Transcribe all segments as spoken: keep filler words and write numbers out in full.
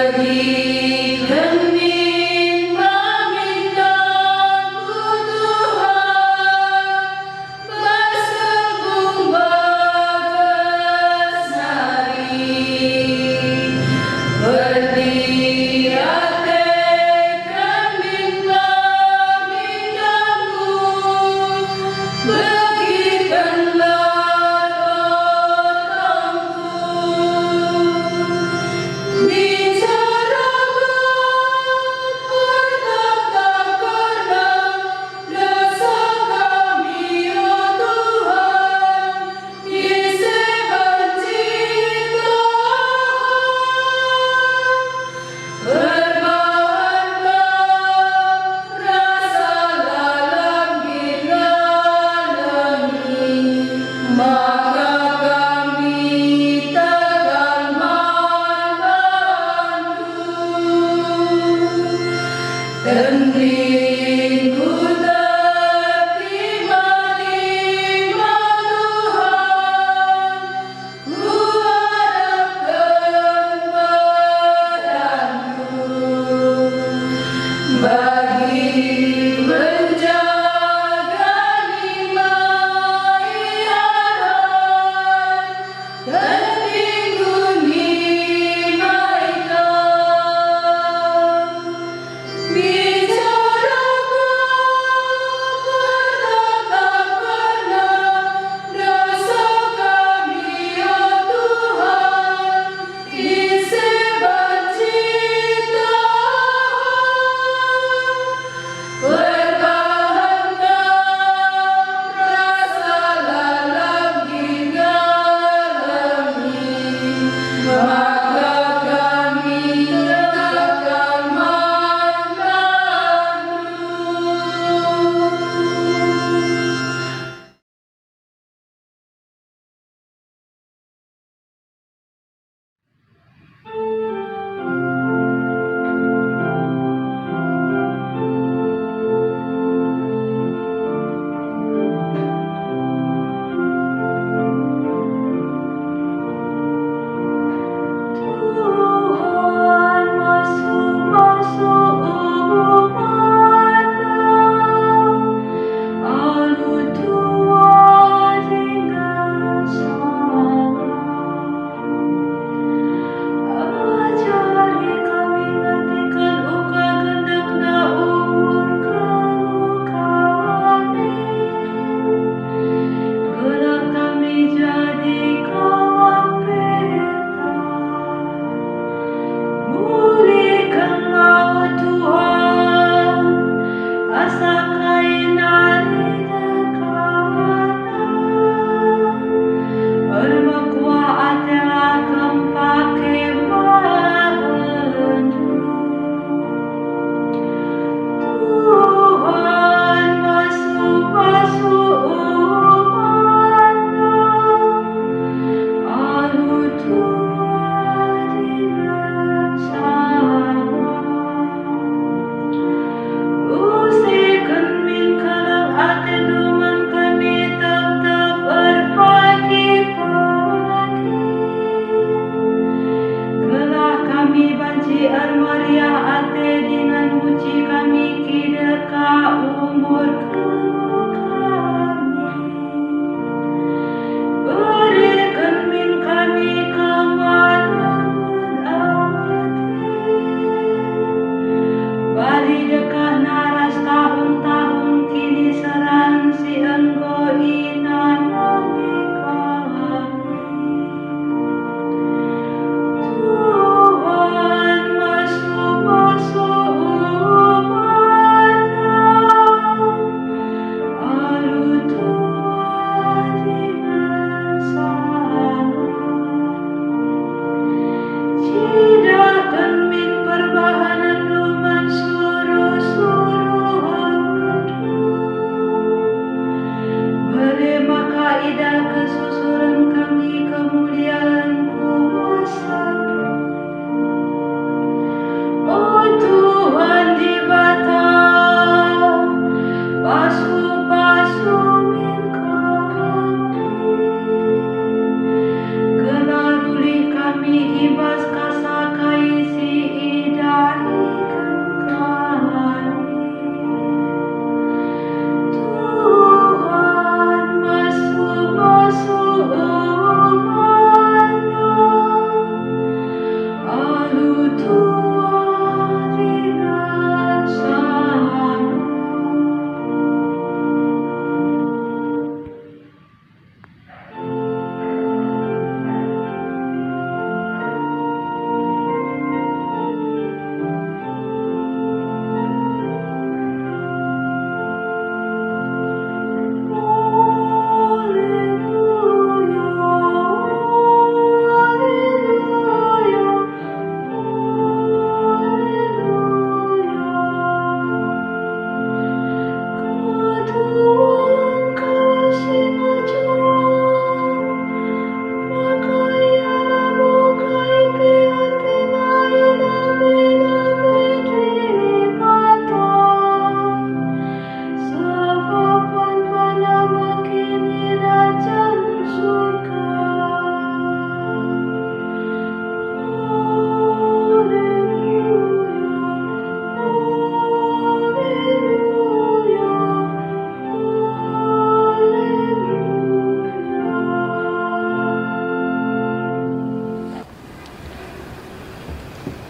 Perdiken min mamin dangku Tuhan, bas tembung bagas nari. Perdiateken min mamin dangku, begikenlah tongtongku. Bicara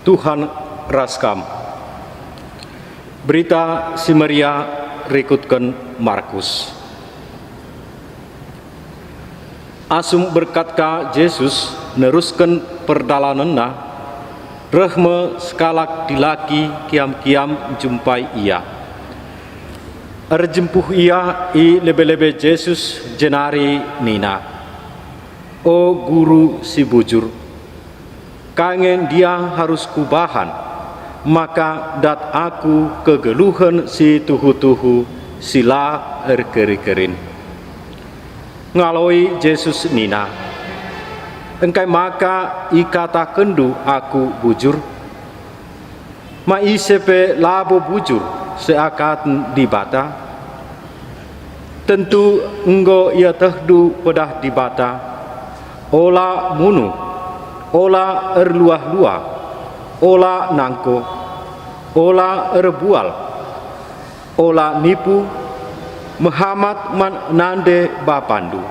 Tuhan ras kam. Berita Si Meriah rikutken Markus. Asum berkat ka Jesus nerusken perdalanenNa, reh me sekalak dilaki kiam-kiam njumpai Ia. Erjempuh ia i lebe-lebe Jesus jenari nina, "O Guru si bujur, kai nge ndia arus kubahan maka dat aku kegeluhen si tuhu-tuhu si la erkeri-kerin?" Ngaloi Jesus nina, "Engkai maka ikatakenndu Aku bujur? Ma ise pe labo bujur seakaten Dibata? Tentu enggo ietehndu pedah Dibata, 'Ola munuh, ola erluah-luah, ola nangko, ola erbual, ola nipu, mehamat man nande bapandu.'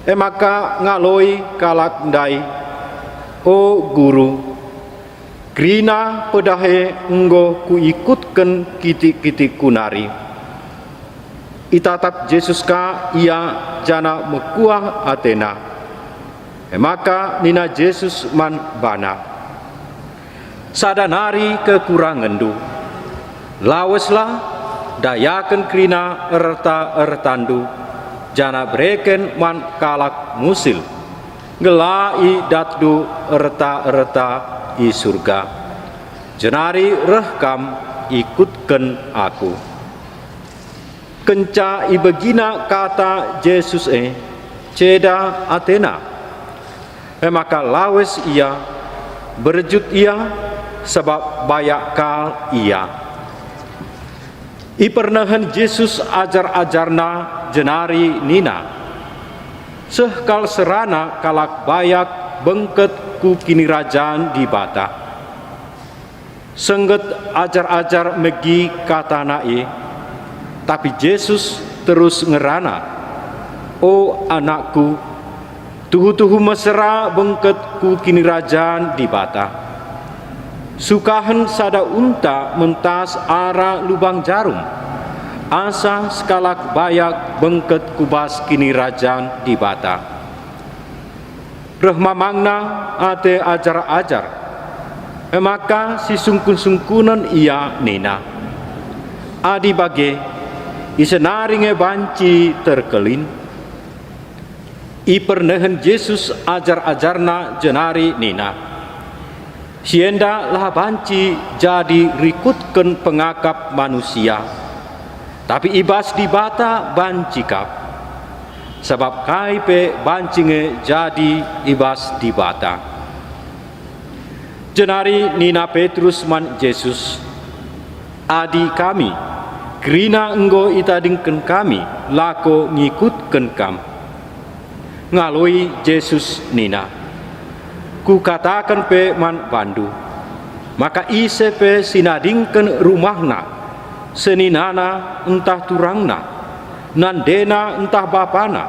E maka ngaloi kalak ndai, 'O Guru, kerina pedah e enggo kuikutken kitik-kitikku nari.' Itatap Jesus ka ia janah mekuah atena. E maka nina Jesus man bana, "Sada nari kekurangenndu. Laweslah, dayaken kerina erta-ertandu, janah bereken man kalak musil. Nggelah idatndu erta-erta i Surga. Jenari reh kam ikutken Aku." Kenca ibegina kata Jesus e, ceda atena. E maka lawes ia, berjut ia, sabap bayak kal ia. Ipernehen Jesus ajar-ajarNa jenari nina, "Seh kal serana kalak bayak bengket ku Kinirajan Dibata." Sengget ajar-ajar megi kataNa e, tapi Jesus terus ngerana, "O anakku, tuhu-tuhu mesera bengket ku Kinirajan Dibata. Sukahen sada unta mentas ara lubang jarum, asa sekalak bayak bengket ku bas Kinirajan Dibata." Reh mamangna ate ajar-ajar, e maka sisungkun-sungkunen ia nina, "Adi bage, ise nari nge banci terkelin?" Ipernehen Jesus ajar-ajarNa jenari nina, "Si enda la banci jadi rikutken pengakap manusia, tapi i bas Dibata banci kap. Sabap kai pe banci nge jadi i bas Dibata." Jenari nina Petrus man Jesus, "Adi kami, kerina enggo itadingken kami lako ngikutken Kam." Ngaloi Jesus nina, "Kukataken pe man bandu, maka ise pe si nadingken rumahna, seninana ntah turangna, nandena ntah bapana,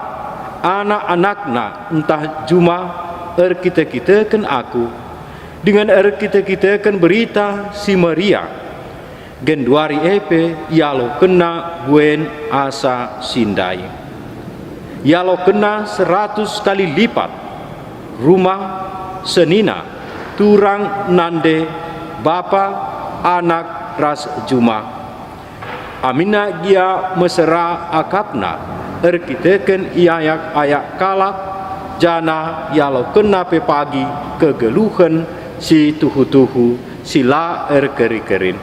anak-anakna ntah juma erkite-kiteken Aku, dingen erkite-kiteken Berita Si Meriah, genduari e pe ialokenna buen asa si ndai. Ialokenna seratus kali lipat, rumah, senina, turang, nande, bapa, anak, ras juma. Aminna gia mesera akapna erkiteken iayak-ayak kalak, janah ialokenna pe pagi kegeluhen si tuhu-tuhu si la erkeri-kerin.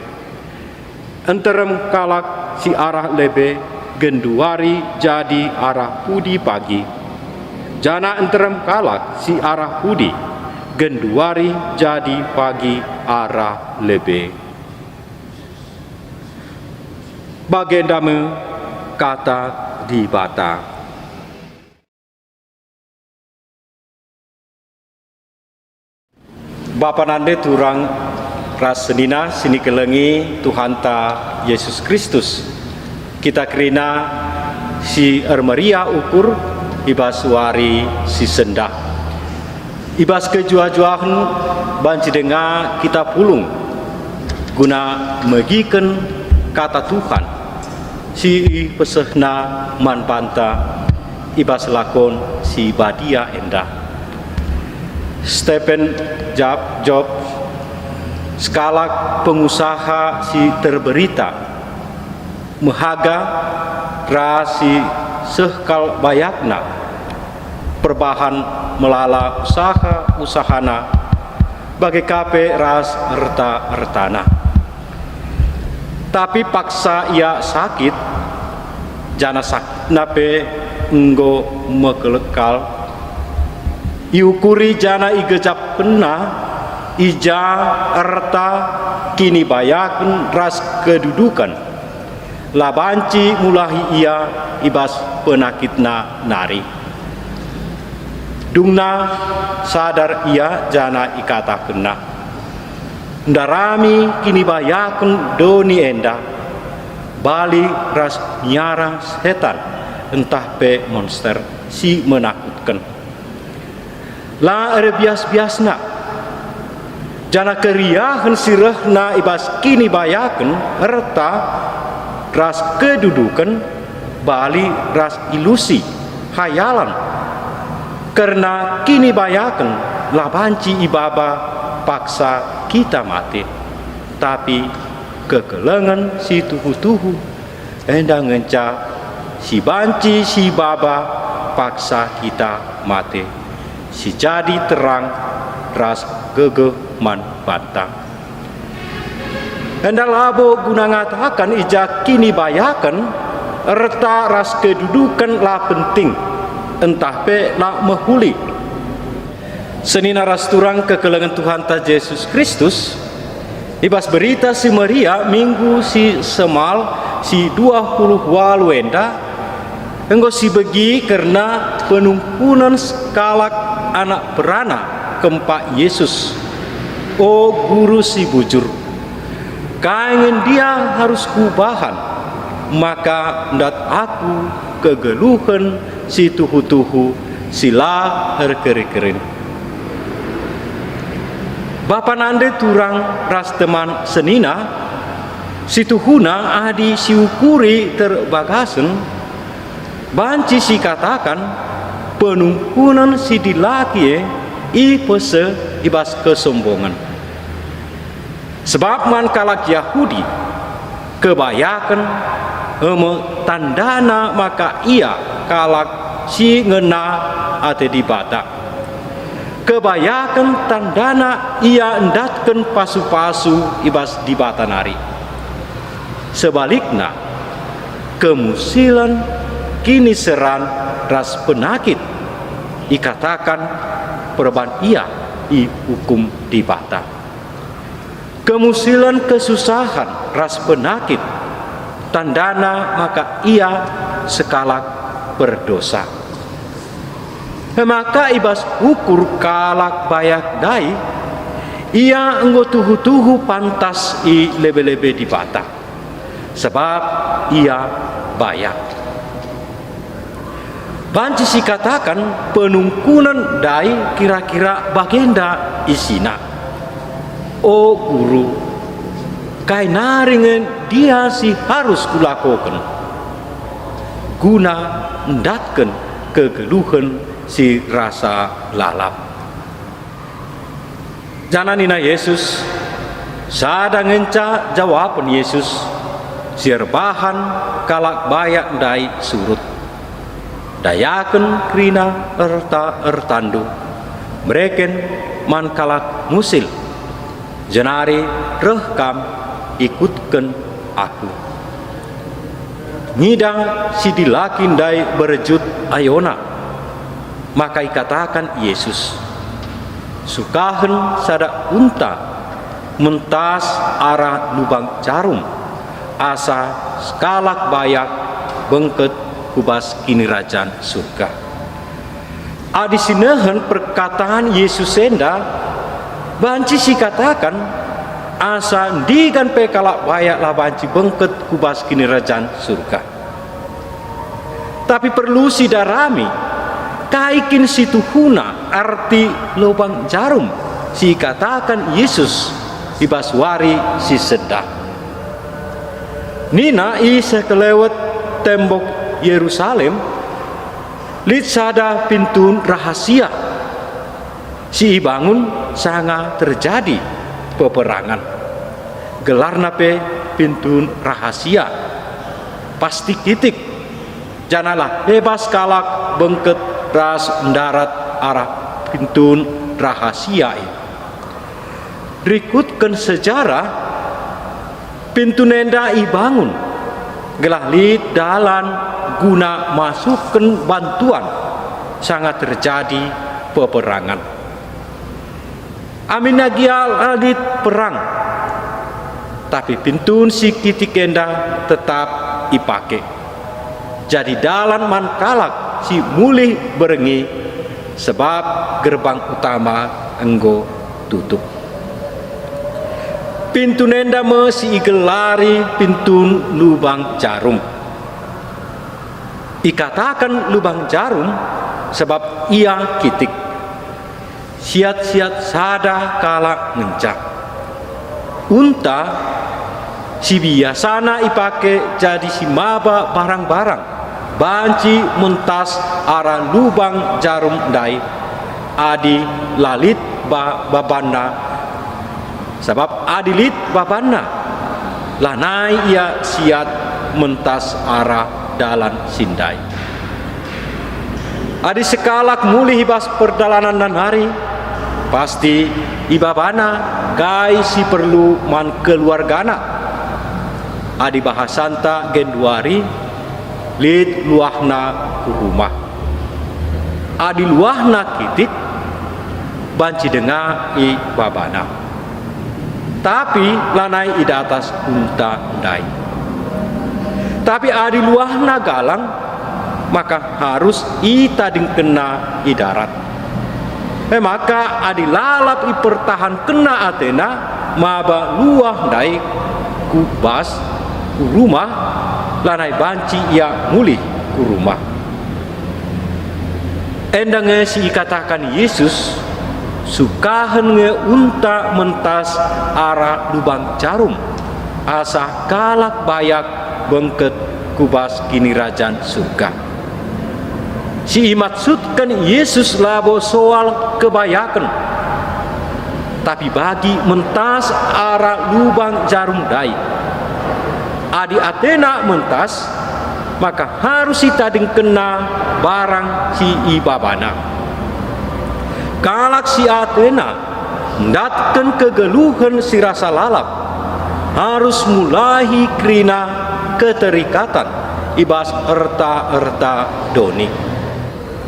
Nterem kalak si arah lebe genduari jadi arah pudi pagi, janah nterem kalak si arah pudi genduari jadi pagi arah lebe." Bagenda me kata Dibata. Bapa nande turang ras senina si nikelengi Tuhanta Yesus Kristus, kita kerina si ermeriah ukur i bas wari si sendah. I bas kejuah-juahen Banci denga kita pulung guna megiken kata Tuhan si ipesehna man banta i bas lakon si badia enda. Stephen Jab-, Jobs, sekalak pengusaha si terberita, mehaga ras si seh kal bayakna, perbahan melala usaha-usahana, bage ka pe ras erta-ertana. Tapi paksa ia sakit, janah sakitna pe enggo mekelekal. Iukuri janah igejapkenna i ja erta, kinibayaken ras keduduken. La banci mulahi ia i bas penakitna nari. Dungna sadar ia janah ikatakenna, "Ndarami kinibayaken doni enda, bali ras miara setan ntah pe monster si menakutken." La erbias-biasna, janah keriahen si rehna i bas kinibayaken erta ras keduduken bali ras ilusi, hayalan. Kerna kinibayaken la banci ibaba paksa kita mate, tapi kekelengen si tuhu-tuhu enda ngenca si banci sibaba paksa kita mate, si jadi terang ras gegeh man banta. Enda labo guna ngataken i ja kinibayaken, erta ras keduduken la penting, ntah pe la mehuli. Senina ras turang kekelengen Tuhanta Jesus Kristus, i bas Berita Si Meriah Minggu si Semal si dua puluh walu enda, enggo sibegi kerna penungkunen sekalak anak perana kempak Yesus, "O Guru si bujur, kai nge ndia arus kubahan maka ndat aku kegeluhen si tuhu-tuhu si la erkeri-kerin?" Bapa nande turang ras teman senina, situhuna adi siukuri terbagasen, banci sikataken penungkunen si dilaki e ipeseh i bas kesombongen. Sebab man kalak Jahudi, kebayaken e me tandana maka ia kalak si ngena ate Dibata. Kebayaken tandana ia ndatken pasu-pasu i bas Dibata nari. Sebalikna, kemusilen, kiniseran, ras penakit ikataken perban ia iukum Dibata. Kemusilen, kesusahen, ras penakit, tandana maka ia sekalak perdosa. E maka i bas ukur kalak bayak ndai, ia enggo tuhu-tuhu pantas i lebe-lebe Dibata, sebab ia bayak. Banci sikataken penungkunen ndai kira-kira bagenda isina, "O Guru, kai nari nge ndia si arus kulakoken guna ndatken kegeluhen si rasa lalap?" Janah nina Jesus, "Sada ngenca jawapen Yesus si erbahan kalak bayak ndai surut. Dayaken kerina erta-ertandu, mereken man kalak musil, jenari reh kam ikutken Aku." Ngidah si dilaki ndai berjut ayona, maka ikataken Yesus, "Sukahen sada unta mentas arah lubang jarum, asa sekalak bayak bengket ku bas Kinirajan Surga." Adi sinehen perkataan Yesus enda, banci sikataken asa ndigan pe kalak bayak la banci bengket ku bas Kinirajan Surga. Tapi perlu sidarami, kai kin situhuna arti lubang jarum? si ikataken Yesus i bas wari si sendah. Nina i sekelewet tembok Yerusalem, lit sada pintun rahasia si ibangun sanga terjadi peperangan. Gelarna pe pintun rahasia. Pasti kitik, janah la bebas kalak bengket ras ndarat arah pintun rahasia e. Rikutken sejarah, pintun enda ibangun gelah lit dalan guna masukken bantuan sanga terjadi peperangan. Aminna gia la lit perang, tapi pintun si kitik enda tetap ipake jadi dalan man kalak si mulih berngi, sebab gerbang utama enggo tutup. Pintun enda me si igelari pintun lubang jarum. Ikataken lubang jarum sebab ia kitik. Siat-siat sada kalak ngenca. Unta si biasana ipake jadi si maba barang-barang banci mentas arah lubang jarum ndai adi la lit ba-, babanna. Sabap adi lit babanna, lanai ia siat mentas arah dalan si ndai. Adi sekalak mulih i bas perdalananna nari, pasti ibabana kai si perlu man keluargana. Adi bahasanta genduari, lit luahna ku rumah. Adi luahna kitik, banci denga ibabana. Tapi lanai i datas unta ndai. Tapi adi luahna galang, maka harus itadingkenna i darat. E maka adi lalap ipertahankenna atena maba luah ndai ku bas, ku rumah, lanai banci ia mulih ku rumah. Enda nge si ikataken Yesus, "Sukahen nge unta mentas arah lubang jarum, asa kalak bayak bengket ku bas Kinirajan Surga." Si imaksudken Yesus labo soal kebayaken, tapi bagi mentas arah lubang jarum ndai. Adi atena mentas, maka harus itadingkenna barang si ibabana. Kalak si atena ndatken kegeluhen si rasa lalap arus mulahi kerina keterikatan i bas erta-erta doni.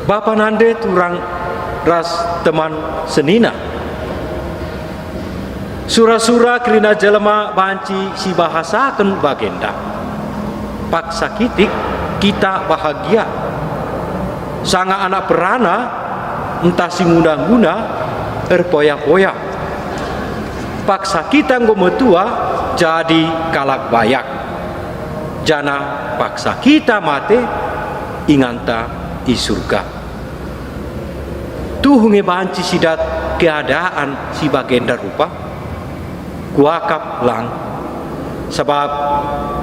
Bapa nande turang ras teman senina. Sura-sura kerina jelma banci sibahasaken bagenda. Paksa kitik kita bahagia. Sanga anak perana ntah si nguna-nguna erpoya-poya. Paksa kita enggo metua jadi kalak bayak. Janah paksa kita mate inganta i Surga. Tuhu nge banci sidat keadaan si bagenda rupa? Kuakap lang, sabap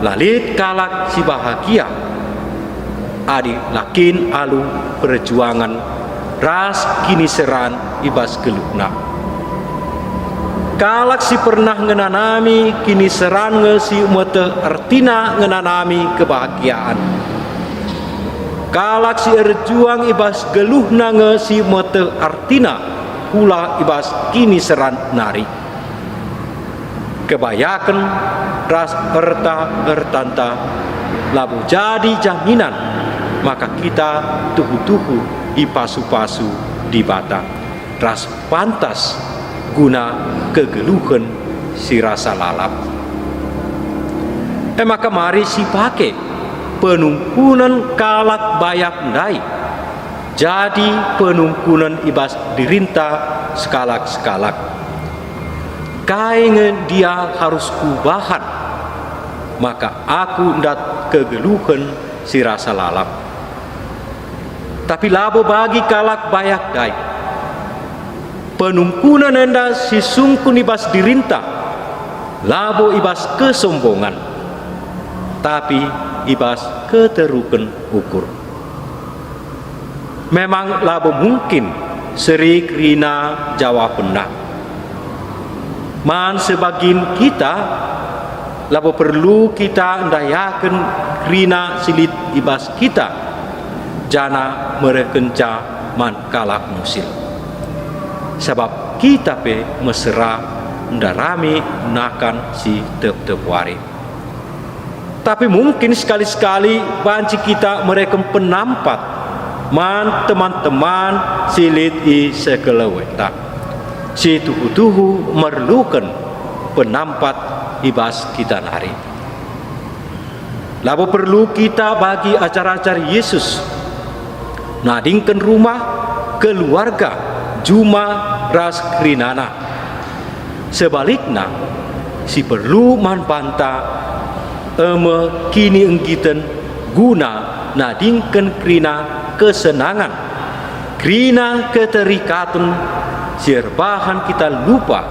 la lit kalak si bahagia adi la kin alu perjuangan ras kiniseran i bas geluhna. Kalak si pernah ngenanami kiniseran nge si meteh ertina ngenanami kebahagiaan. Kalak si erjuang i bas geluhna nge si meteh ertina pulah i bas kiniseran nari. Kebayaken ras erta-ertanta labo jadi jaminan maka kita tuhu-tuhu ipasu-pasu Dibata ras pantas guna kegeluhen si rasa lalap. E maka mari sipake penungkunen kalak bayak ndai jadi penungkunen i bas dirinta sekalak-sekalak. Kai nge ndia arus kubahan maka aku ndat kegeluhen si rasa lalap? Tapi labo bagi kalak bayak ndai. Penungkunen enda sisungkun i bas dirinta, labo i bas kesombongen, tapi i bas keteruken ukur. Memang labo mungkin seri kerina jawapenna. Man si bagin kita, labo perlu kita ndayaken kerina si lit i bas kita, janah merehkenca man kalak musil. Sabap kita pe mesera ndarami nakan si tep-tep wari. Tapi mungkin sekali-sekali banci kita mereken penampat man teman-teman si lit i sekelewenta. Si tuhu-tuhu merluken penampat i bas kita nari. Labo perlu kita bagi ajar-ajar Yesus, nadingken rumah, keluarga, juma, ras kerinana. Sebalikna, si perlu man banta e me kinienggiten guna nadingken kerina kesenangen, kerina keterikaten si erbahan kita lupa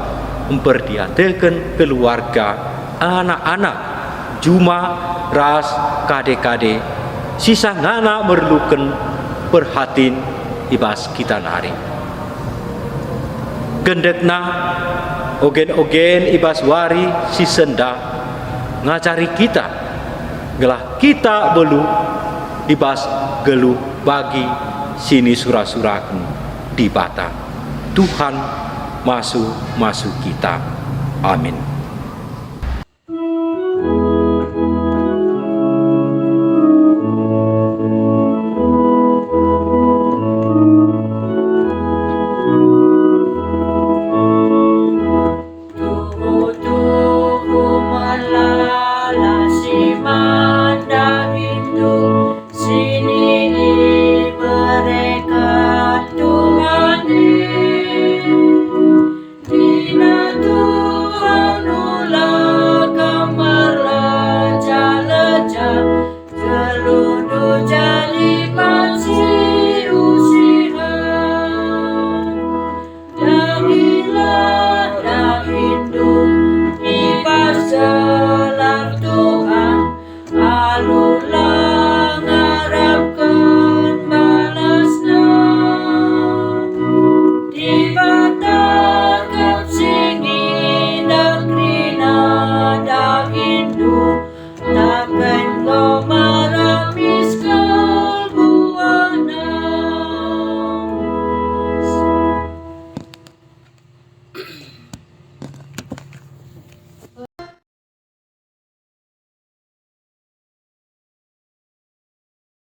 mperdiateken keluarga, anak-anak, juma ras kade-kade si sangana merluken perhatin i bas kita nari. Gendekna, ogen-ogen i bas wari si senda ngajari kita, gelah kita beluh i bas geluh bagi si nisura-suraken Dibata. Tuhan masu-masu kita. Amin.